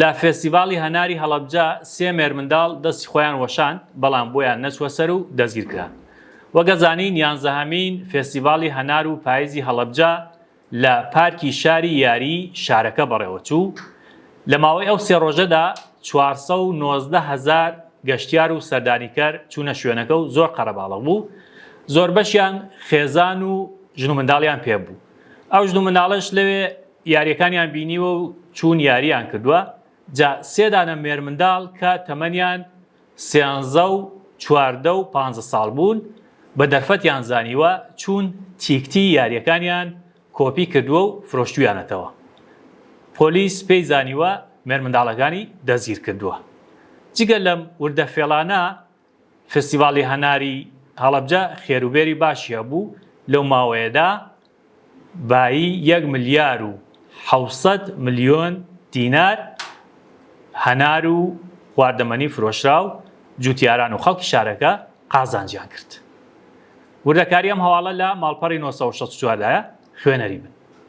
لە فێستیڤاڵی هەناری هەڵەبجە سێ مێرمنداڵ دەستی خۆیان وەشاند، بەڵام بۆیان نەچووە سەر و دەستگیرکران. وەک ئەزانین یانزەهەمین فێستیڤاڵی هەنار و پایزی هەڵەبجە لە پارکی شاری یاریی شارەکە بەڕێوەچوو، لە ماوەی ئەو سێ ڕۆژەدا 419 هەزار گەشتیار و سەردانیکەر چوونە شوێنەکە و زۆر قەرەباڵغ بوو، زۆربەشیان خێزان و ژن و منداڵیان پێ بوو. ئەو ژن و منداڵەش لەوێ یاریەکانیان بینیوە و چوون یاریان کردووە، جا سێ دانە مێرمنداڵ کە تەمەنیان سێانزە و 14 و پانزە ساڵ بوون بە دەرفەتیان زانیوە چوون تیکتی یاریەکانیان کۆپی کردووە و فرۆشتویانەتەوە. پۆلیس پێی زانیوە مێرمنداڵەکانی دەستگیر کردووە. جگە لەم وردە فێڵانە فستیڤاڵی هەناری هەڵەبجە خێروبێری باشی هەبوو، لەو ماوەیەدا بایی یەک ملیار و 700 ملیۆن دینار هەنار و خواردەمەنی فرۆشرا و جوتیاران و خەڵکی شارەکە قازانجیان کرد. وردەکاری ئەم هەواڵە لە ماڵپەڕی 964 دایە، خوێنەری بن.